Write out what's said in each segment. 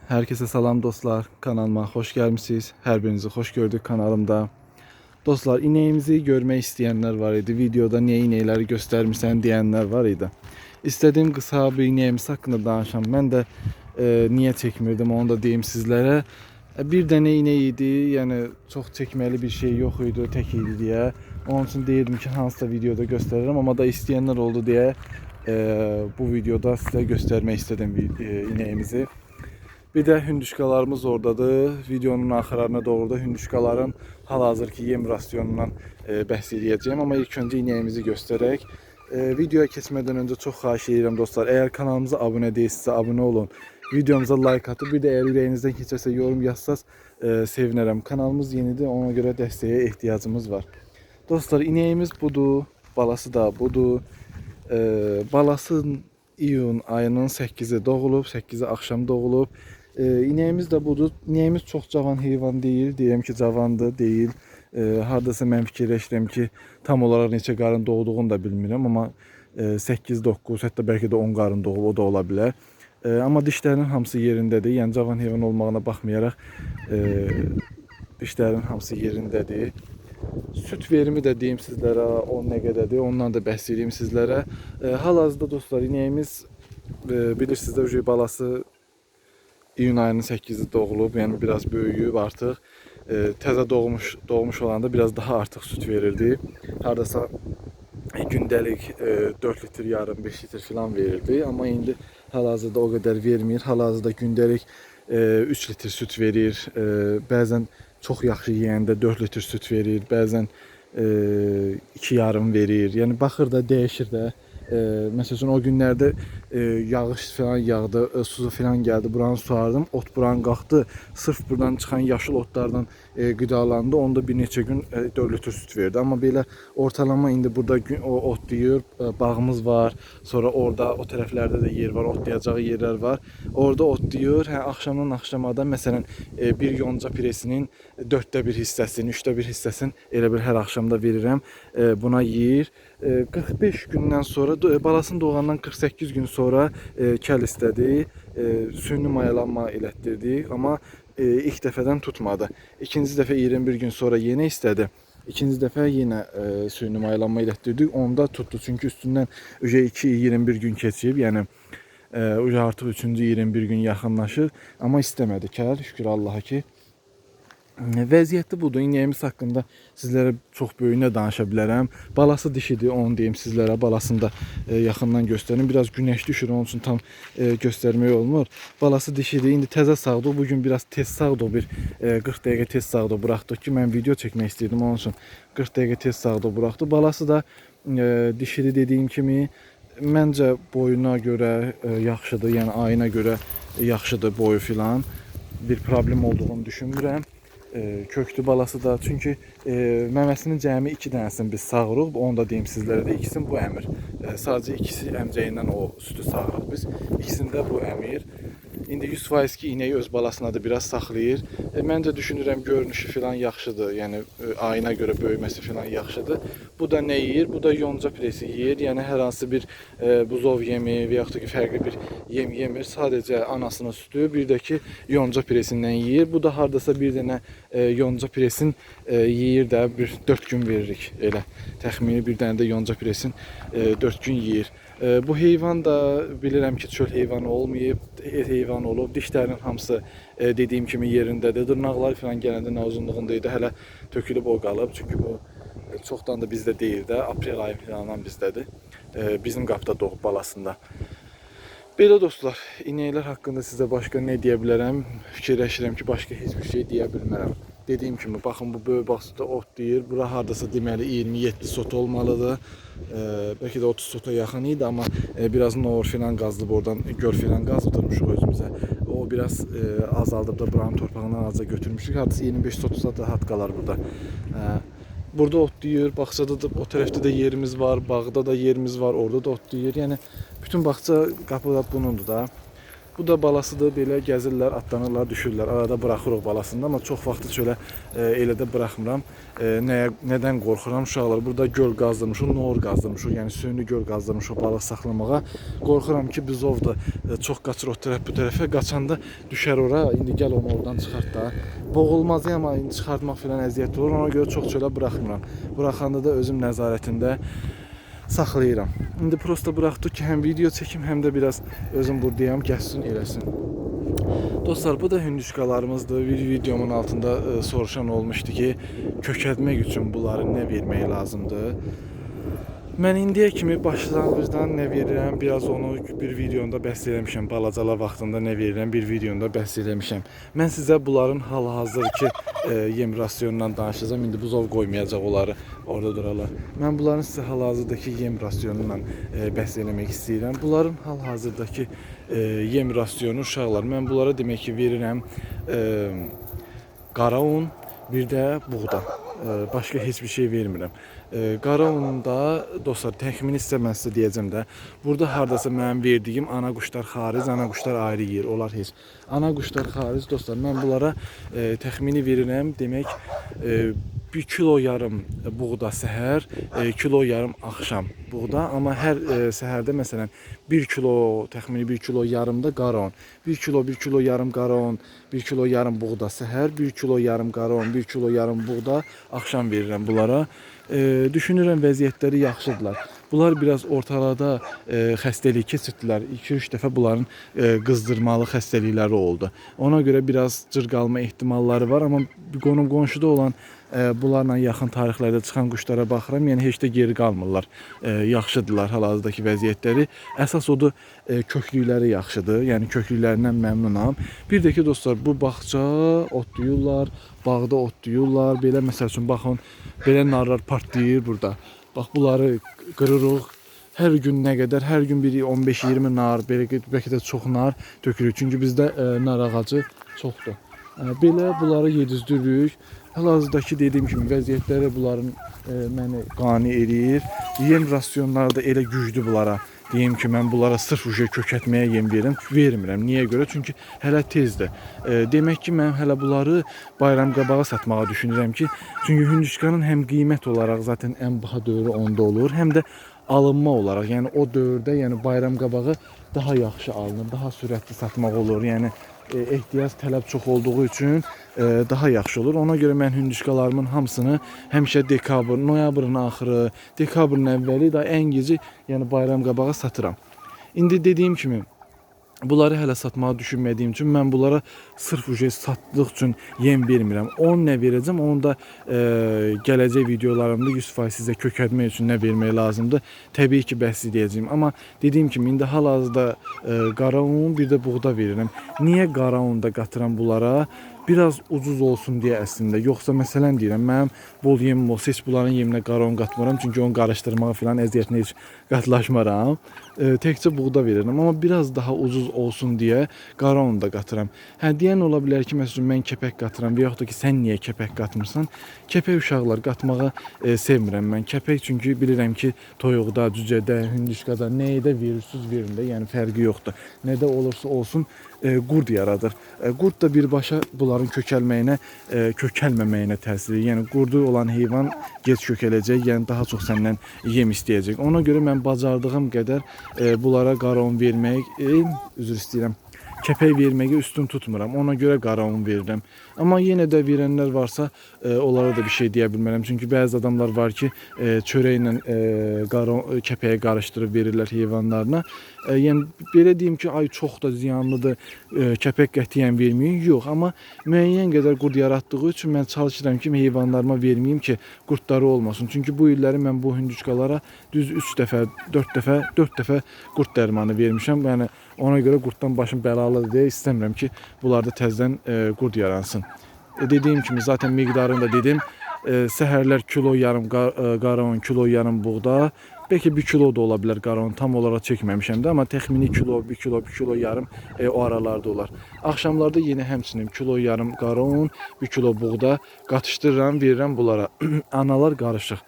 Herkese salam dostlar. Kanalıma hoş gelmişsiniz. Her birinizi hoş gördük kanalımda. Dostlar, inəyimizi görmək istəyənlər var idi. Videoda niyə inəkləri göstərmirsən deyənlər var idi. İstədiyim qısa bir inəyimiz haqqında danışam. Mən də niyə çəkmirdim onu da deyim sizlərə. Bir dənə inək idi, yəni çox çəkməli bir şey yox idi, tək idi deyə. Onun üçün deyirdim ki, hansısa videoda göstərirəm, amma da istəyənlər oldu deyə bu videoda sizə göstərmək istədim inəyimizi. Bir də hündüşkalarımız oradadır. Videonun axırlarına doğru da hündüşkaların hal-hazırki yem rasyonundan bəhs eləyəcəyim. Amma ilk öncə inəyimizi göstərək. Videoya keçmədən öncə çox xahiş edirəm dostlar. Əgər kanalımıza abunə deyilsinizsə abunə olun. Videomuza like atıb bir də əgər ürəyinizdən keçərsə yorum yazsaz sevinərəm. Kanalımız yenidir, ona görə dəstəyə ehtiyacımız var. Dostlar, inəyimiz budur, balası da budur. Balası iyun ayının 8-i doğulub, 8-i axşam doğulub. İnəyimiz də budur. İnəyimiz çox cavan heyvan deyil. Deyirəm ki, cavandır, deyil. Hardasa mən fikirləşirəm ki, tam olaraq neçə qarın doğduğunu da bilmirəm, amma 8, 9, hətta bəlkə də 10 qarın doğub, o da ola bilər. Amma dişlərinin hamısı yerindədir. Yəni cavan heyvan olmağına baxmayaraq dişlərin hamısı yerindədir. Süd verimi də deyim sizlərə, o nə qədərdir, ondan da bəhs edeyim sizlərə. Hal-hazırda dostlar, inəyimiz bilirsiniz də, balası iyun ayının 8-i doğulub, yəni biraz böyüyüb artıq. Təzə doğmuş olanda biraz daha artıq süd verirdi. Hardasa gündəlik 4 litr yarım, 5 litr filan verirdi. Amma indi hal-hazırda o qədər vermir. Hal-hazırda gündəlik 3 litr süd verir. Bəzən çox yaxşı yeyəndə 4 litr süd verir, bəzən 2,5 verir. Yəni baxır da, dəyişir də. Məsəl üçün o günlərdə yağış falan yağdı, su falan gəldi, buranı suardım, ot buranı qalxdı. Sırf buradan çıxan yaşıl otlardan qidalandı. Onda bir neçə gün 4 litr süd verdi. Amma belə ortalama indi burada gün, o otlayır, bağımız var. Sonra orada o tərəflərdə də yer var, otlayacağı yerlər var. Orada otlayır. Hə, axşamdan axşamada məsələn bir yonca piresinin 1/4 hissəsini, 1/3 hissəsini elə bil hər axşamda verirəm. Buna yeyir. 45 gündən sonra, balasını doğandan 48 gün sonra kəl istədi. Süni mayalanma elətdirdik, amma ilk dəfədən tutmadı. İkinci dəfə 21 gün sonra yenə istədi. İkinci dəfə yenə süni mayalanma elətdirdik. Onda tutdu. Çünki üstündən 2-21 gün keçib. Yəni artıq 3-cü 21 gün yaxınlaşır. Amma istəmədi kəl. Şükür Allaha ki. Vəziyyəti budur. İnəyimiz haqqında sizlərə çox böyük nə danışa bilərəm. Balası dişidir, onu deyim sizlərə. Balasını da yaxından göstərim. Biraz günəş düşür, onun üçün tam göstərmək olmur. Balası dişidir. İndi təzə sağdı. Bu gün biraz tez sağdı. Bir 40 dəqiqə tez sağdı buraxdıq ki, mən video çəkmək istəyirdim. Onun üçün 40 dəqiqə tez sağdı buraxdı. Balası da dişidir dediyim kimi. Məncə boyuna görə yaxşıdır. Yəni ayına görə yaxşıdır boyu filan. Bir problem olduğunu düşünmürəm. Köklü balası da. Çünki məməsinin cəmi 2 dənəsini biz sağırıq. Onu da deyim sizlərə də. İkisini bu əmir. Sadəcə ikisi əmcəyindən o südü sağırıq biz. İkisini də bu əmir. İndi 100% ki, inəyi öz balasına da biraz saxlayır. Məncə düşünürəm görünüşü filan yaxşıdır. Yəni ayına görə böyüməsi filan yaxşıdır. Bu da nə yeyir? Bu da yonca piresi yeyir. Yəni hər hansı bir buzov yemi və yaxud da ki, fərqli bir yem yemir. Sadəcə anasının südü, bir də ki, yonca piresindən yeyir. Bu da hardasa bir dənə yonca piresin yeyir də bir 4 gün veririk elə. Təxmini bir dənə də yonca piresin 4 gün yeyir. Bu heyvan da bilirəm ki, çöl heyvanı olmayıb, et heyvanı olub. Dişlərinin hamısı dediyim kimi yerindədir. Dırnaqları falan gələndə nə uzunluğunda idi, hələ tökülüb o qalıb. Çünki bu çoxdan da bizdə deyil də, aprel ayı filandan bizdədir. Bizim qapıda doğub balasında. Belə dostlar, inəklər haqqında sizə başqa nə deyə bilərəm? Fikirləşirəm ki, başqa heç bir şey deyə bilmərəm. Dediyim kimi, baxın bu böyük bağçada ot deyir. Bura hardasa deməli 27 sot olmalıdır. Bəlkə də 30 sota yaxın idi, amma biraz nor filan qazılıb oradan, göl filan qazıdırmışıq özümüzə. O biraz azaldıb da buranın torpağından azca götürmüşük. Hardasa 25 sot rahat qalar burada. Burada ot deyir, bağçada da o tərəfdə də yerimiz var, bağda da yerimiz var, orada da ot deyir. Yəni bütün bağça qapı da bunundur da. Bu da balasıdır, belə gəzirlər, atlanırlar, düşürlər. Arada buraxırıq balasını, amma çox vaxtı çölə elə də buraxmıram. Nədən qorxuram uşaqlar? Burada göl qazdırmışıq, nor qazdırmışıq, yəni süni göl qazdırmışıq balıq saxlamağa. Qorxuram ki, bizov da çox qaçır o tərəf bu tərəfə, qaçanda düşər ora. İndi gəl onu oradan çıxart da. Boğulmaz amma indi çıxartmaq filan əziyyət olur. Ona görə çox çölə buraxmıram. Buraxanda da özüm nəzarətində saxlayıram. İndi prosta buraxdıq ki, həm video çəkim, həm də biraz özüm buradayam, gəzsin, eləsin. Dostlar, bu da hündüşkalarımızdır. Bir videomun altında soruşan olmuşdu ki, kökəltmək üçün bunları nə vermək lazımdır? Mən indiyə kimi başlanğıcdan nə verirəm, biraz onu bir videonda bəhs eləmişəm. Balacalar vaxtında nə verirəm, bir videonda bəhs eləmişəm. Mən sizə bunların hal-hazırki yem rasionundan danışacağam. İndi buzov qoymayacaq onları, orada durarlar. Mən bunların sizə hal-hazırdakı yem rasionundan bəhs eləmək istəyirəm. Bunların hal-hazırdakı yem rasionu uşaqlar, mən bunlara demək ki, verirəm qara un, bir də buğda. Başqa heç bir şey vermirəm. Qara ununda dostlar, təxmini sizə mən sizə deyəcəm də. Burada hardasa mənim verdiyim ana quşlar xaric, ana quşlar ayrı yeyir. Onlar heç. Ana quşlar xaric dostlar, mən bunlara təxmini verirəm. Demək, 1,5 kilo buğda səhər, 1,5 kilo axşam buğda, amma hər səhərdə məsələn 1 kilo, təxmini 1,5 kilo da qara un. 1 kilo, 1,5 kilo qara un, 1,5 kilo buğda səhər, 1,5 kilo qara un, 1,5 kilo buğda axşam verirəm bunlara. Düşünürəm vəziyyətləri yaxşıdırlar. Bunlar biraz ortalarda xəstəlik keçirdilər. 2-3 dəfə bunların qızdırmalı xəstəlikləri oldu. Ona görə biraz cırqalma ehtimalları var, amma qonum qonşuda olan bunlarla yaxın tarixlərdə çıxan quşlara baxıram, yəni heç də geri qalmırlar. Yaxşıdırlar hal-hazırdakı vəziyyətləri. Əsas odur, köklükləri yaxşıdır. Yəni köklüklərindən məmnunam. Bir də ki dostlar, bu bağça otlayırlar, bağda otlayırlar. Belə məsəl üçün baxın, belə narlar partlayır burada. Bax bunları qırırıq. Hər gün nə qədər? Hər gün bir 15-20 nar, belə bəlkə də çox nar tökülür. Çünki bizdə nar ağacı çoxdur. Belə bunları yedizdiririk. Hal-hazırdakı dediyim kimi vəziyyətləri bunların məni qane eləyir. Yem rasionları da elə güclü bunlara. Deyim ki, mən bunlara sırf uje kökəltməyə yem verirəm. Vermirəm. Niyə görə? Çünki hələ tezdir. Demək ki, mən hələ bunları bayram qabağı satmağa düşünürəm ki, çünki hündüşkanın həm qiymət olaraq zaten ən baha dövrü onda olur, həm də alınma olaraq, yəni o dövrdə, yəni bayram qabağı daha yaxşı alınır, daha sürətli satmaq olur. Yəni ehtiyac tələb çox olduğu üçün daha yaxşı olur. Ona görə mən hündüşkalarımın hamısını həmişə dekabr, noyabrın axırı, dekabrın əvvəli, da ən geci, yəni bayram qabağı satıram. İndi dediyim kimi bunları hələ satmağı düşünmədiyim üçün mən bunlara sırf uje satdıq üçün yem vermirəm. Onu nə verəcəm? Onu da gələcək videolarımda 100% sizə kökəltmək üçün nə vermək lazımdır? Təbii ki, bəhs edəcəyim. Amma dediyim kimi indi hal-hazırda qara un, bir də buğda verirəm. Niyə qara un da qatıram bunlara? Biraz ucuz olsun deyə əslində. Yoxsa məsələn deyirəm, mənim bol yemim olsa heç bunların yeminə qara un qatmıram. Çünki onu qarışdırmağa filan əziyyətinə heç qatlaşmaram. Təkcə buğda verirəm. Amma biraz daha ucuz olsun deyə qara un da qatıram. Hə, deyən ola bilər ki, məsələn mən kəpək qatıram və yaxud da ki, sən niyə kəpək qatmırsan? Kəpək uşaqlar qatmağı sevmirəm mən. Kəpək çünki bilirəm ki, toyuqda, cücədə, hündüşkada, nəydə verirsiniz verin də, yəni fərqi yoxdur. Nədə olursa olsun qurd yaradır. Qurd da birbaşa bunların kökəlməyinə, kökəlməməyinə təsir edir. Yəni qurdu olan heyvan gec kökələcək, yəni daha çox səndən yem istəyəcək. Ona görə mən bacardığım qədər bunlara qara un vermək, üzr istəyirəm, kəpək verməyi üstün tutmuram. Ona görə qara un verirəm. Amma yenə də verənlər varsa, onlara da bir şey deyə bilmərəm. Çünki bəzi adamlar var ki, çörəklə qara kəpəyi qarışdırıb verirlər heyvanlarına. Yəni belə deyim ki, ay çox da ziyanlıdır, kəpək qətiyyən verməyin. Yox, amma müəyyən qədər qurd yaratdığı üçün mən çalışıram ki, heyvanlarıma verməyim ki, qurdları olmasın. Çünki bu illəri mən bu hündüşkalara düz 3 dəfə, 4 dəfə, 4 dəfə qurd dərmanı vermişəm. Yəni ona görə qurddan başım bəlalıdır deyə istəmirəm ki, bunlarda təzədən qurd yaransın. Dediyim kimi zaten miqdarını da dedim. Səhərlər 1,5 kilo qara un, 1,5 kilo buğda, Bəlkə 1 kilo da ola bilər qaranın, tam olaraq çəkməmişəm də, amma təxmini kilo, 1 kilo, 1 kilo yarım o aralarda olar. Axşamlarda yenə həmçinin kilo yarım qaranın, 1 kilo buğda qatışdırıram, verirəm bunlara. Analar qarışıq.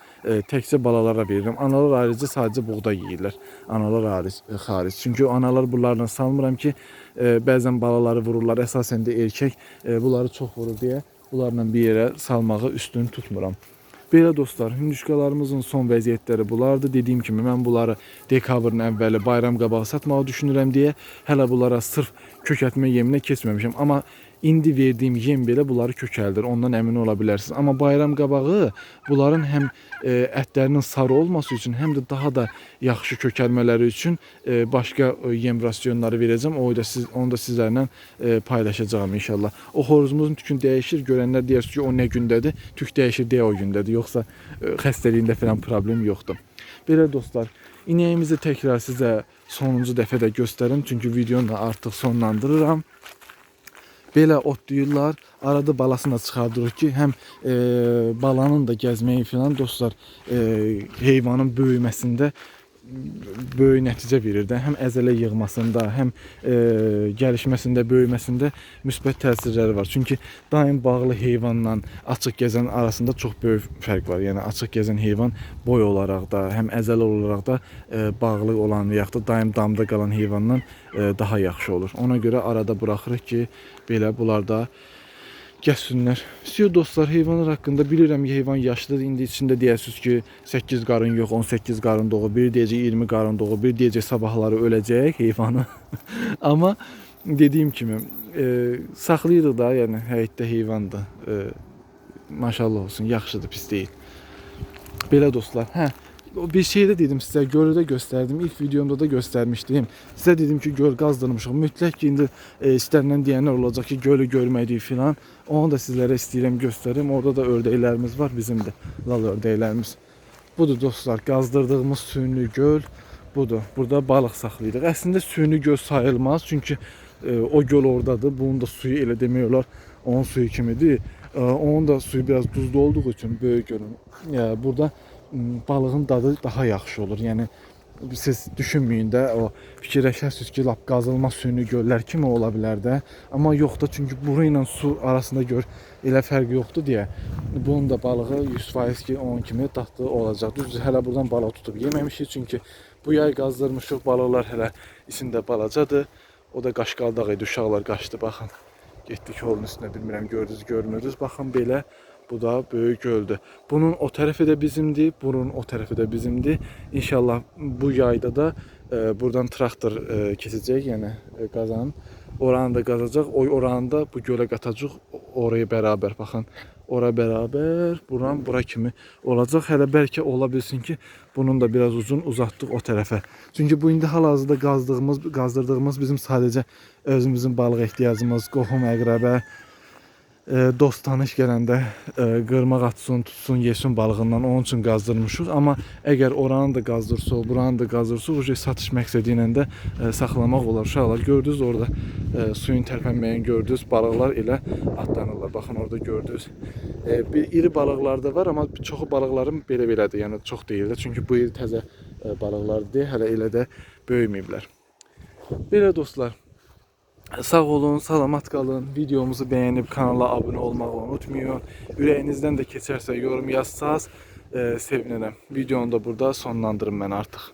Təkcə balalara verirəm. Analar ayrıca sadəcə buğda yeyirlər. Analar xaric. Çünki analar bunlarla salmıram ki, bəzən balaları vururlar. Əsasən də erkək bunları çox vurur deyə bunlarla bir yerə salmağı üstün tutmuram. Belə dostlar, hündüşkalarımızın son vəziyyətləri bunlardır. Dediyim kimi mən bunları dekabrın əvvəli bayram qabağı satmağı düşünürəm deyə hələ bunlara sırf kökəltmə yeminə keçməmişəm. Amma indi verdiyim yem belə bunları kökəldir. Ondan əmin ola bilərsiniz. Amma bayram qabağı bunların həm ətlərinin sarı olması üçün, həm də daha da yaxşı kökəlmələri üçün başqa yem rasionları verəcəm. O da siz onu da sizlərlə paylaşacağam inşallah. O xoruzumuzun tükün dəyişir. Görənlər deyərsiniz ki, o nə gündədir? Tük dəyişir deyə o gündədir. Yoxsa xəstəliyində falan problem yoxdur. Belə dostlar, inəyimizi təkrar sizə sonuncu dəfə də göstərim. Çünki videonu da artıq sonlandırıram. Belə otlayırlar. Arada balasını da çıxardırıq ki, həm balanın da gəzməyi falan dostlar, heyvanın böyüməsində böyük nəticə verir də. Həm əzələ yığmasında, həm gəlişməsində, böyüməsində müsbət təsirləri var. Çünki daim bağlı heyvanla açıq gəzən arasında çox böyük fərq var. Yəni açıq gəzən heyvan boy olaraq da, həm əzələ olaraq da bağlı olan yaxud da daim damda qalan heyvandan daha yaxşı olur. Ona görə arada buraxırıq ki, belə bunlar da gəzsinlər. Siyo dostlar, heyvanlar haqqında bilirəm ki, heyvan yaşlıdır. İndi içində deyəsiniz ki, 8 qarın yox, 18 qarın doğub, biri deyəcək 20 qarın doğub, biri deyəcək sabahları öləcək heyvanı. Amma dediyim kimi saxlayırıq da, yəni həyətdə heyvandır. Maşallah olsun, yaxşıdır, pis deyil. Belə dostlar, hə, bir şey də dedim sizə, gölü də göstərdim. İlk videomda da göstərmişdim. Sizə dedim ki, göl qazdırmışıq. Mütləq ki, indi istənilən deyənlər olacaq ki, gölü görmədik filan. Onu da sizlərə istəyirəm göstərim. Orada da ördəklərimiz var, bizim də lal ördəklərimiz. Budur dostlar, qazdırdığımız süni göl budur. Burada balıq saxlayırıq. Əslində süni göl sayılmaz, çünki o göl oradadır. Bunun da suyu elə demək olar onun suyu kimidir. Onun da suyu biraz duzlu olduğu üçün böyük gölün burada balığın dadı daha yaxşı olur. Yəni siz düşünməyin də, o fikirləşərsiniz ki, lap qazılma süni göllər kimi ola bilər də. Amma yox da, çünki buru ilə su arasında gör elə fərq yoxdur deyə bunun da balığı 100% ki onun kimi dadlı olacaq. Düzdür, hələ buradan balıq tutub yeməmişik, çünki bu yay qazdırmışıq, balıqlar hələ içində balacadır. O da qaşqaldaq idi, uşaqlar qaçdı, baxın. Getdik holun üstünə, bilmirəm gördünüz, görmürdünüz. Baxın belə, bu da böyük göldür. Bunun o tərəfi də bizimdir, bunun o tərəfi də bizimdir. İnşallah bu yayda da buradan traktor keçəcək, yəni qazan. Oranı da qazacaq, o oranı da bu gölə qatacaq, oraya bərabər, baxın. Ora bərabər, buran bura kimi olacaq. Hələ bəlkə ola bilsin ki, bunun da biraz uzun uzatdıq o tərəfə. Çünki bu indi hal-hazırda qazdırdığımız bizim sadəcə özümüzün balıq ehtiyacımız, qohum, əqrəbə, dost tanış gələndə qırmaq atsın, tutsun, yesin balığından, onun üçün qazdırmışıq. Amma əgər oranı da qazdırsaq, buranı da qazdırsaq, uje satış məqsədi ilə də saxlamaq olar. Uşaqlar, gördünüz orada suyun tərpənməyini gördünüz, balıqlar elə atlanırlar. Baxın orada gördünüz. Bir iri balıqlar da var, amma çoxu balıqların belə-belədir, yəni çox deyil də. Çünki bu il təzə balıqlardır, hələ elə də böyüməyiblər. Belə dostlar, sağ olun, salamat qalın. Videomuzu bəyənib kanala abunə olmağı unutmayın. Ürəyinizdən də keçərsə yorum yazsaz sevinirəm. Videonu da burada sonlandırım mən artıq.